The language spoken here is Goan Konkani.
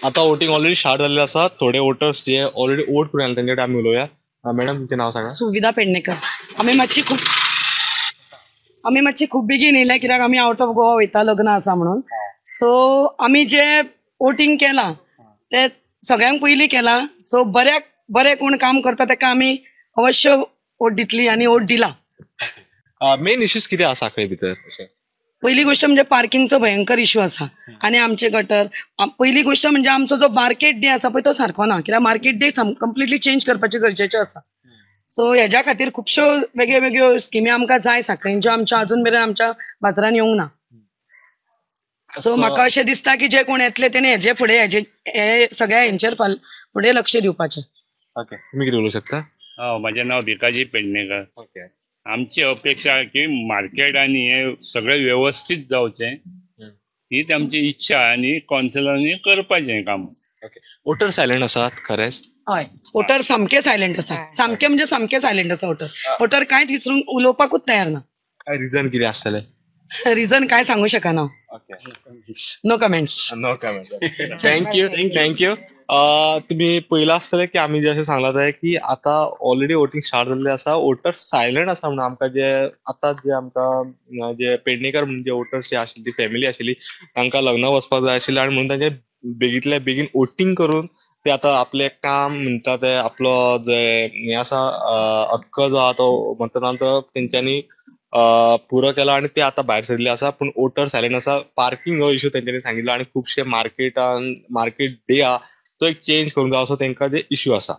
आतां वोटींग ऑलरेडी स्टार्ट जाल्लें आसा. थोडे वोटर्स जे ऑलरेडी वोट करून आयले तेंचे कडेन आमी उलोवया. मॅडम, तुमचें नांव सांगा. सुविधा पेडणेकर. आमी मातशी खूब बेगीन येयले कित्याक आमी आवट ऑफ गोवा वयता, लग्न आसा म्हणून. सो आमी जे वोटींग केलां ते सगळ्यांक पयलीं केलां. सो बऱ्याक बरें कोण काम करता ताका आमी अवश्य वोट दितली आनी वोट दिला. मेन इश्यूज कितें आसा सांखळे भितर? पयली गोष्ट म्हणजे पार्किंगचो भयंकर इश्यू आसा आनी आमचे गटर. पयली गोष्ट म्हणजे आमचो जो मार्केट डे आसा पळय तो सारको ना, कित्याक मार्केट डे कंप्लिटली चेंज करपाचें गरजेचें आसा. सो हेज्या खातीर खुबश्यो वेगळ्यो वेगळ्यो स्किमी आमकां जाय सांखळेन, ज्यो आमच्या अजून मेरेन आमच्या बाजारान येवंक ना. सो म्हाका अशें दिसता की जे कोण येतले तेणे हेजे फुडें हेजे हे सगळ्या हेंचेर फुडें लक्ष दिवपाचें. ओके, तुमी कितें उलोवंक शकता? म्हजें नांव भिकाजी पेडणेकर. ओके. आमची अपेक्षा की मार्केट आनी हे सगळें व्यवस्थीत जावचें हीच आमची इच्छा आनी कौन्सिलांनी करपाचें काम. ओके, वोटर सायलंट आसात खरेंच? हय, वोटर सामके सायलंट आसा. सामके म्हणजे सामके सायलंट आसा वोटर. वोटर कांयच विचारूंक उलोवपाकूच तयार ना. काय रिजन कितें आसतलें? रिजन काय सांगू शकना. Okay, no comments. No comments. Thank you, thank you. तुमी पयलां आसतलें की आमी जशें सांगलां तें की आतां ऑलरेडी वोटींग स्टार्ट जाल्लें आसा, वोटर सायलंट आसा म्हणून आमकां जे आतां जे आमकां जे पेडणेकर म्हणून जे वोटर्स जे आशिल्ली ती फॅमिली आशिल्ली तांकां लग्नाक वचपाक जाय आशिल्लें आनी म्हणून तांचे बेगींतल्या बेगीन वोटींग करून ते आतां आपलें काम म्हणटा ते आपलो जे हें आसा हक्क जो आहा तो मतदानाचो तेंच्यांनी पुरो केला आनी ते आतां भायर सरिल्ले आसा. पूण वोटर सायलंट आसा. पार्किंग हो इशू तेंच्यांनी सांगिल्लो आनी खुबशे मार्केटान मार्केट डे आहा तो एक चेंज करूंक जाय असो तेंकां जे इश्यू आसा.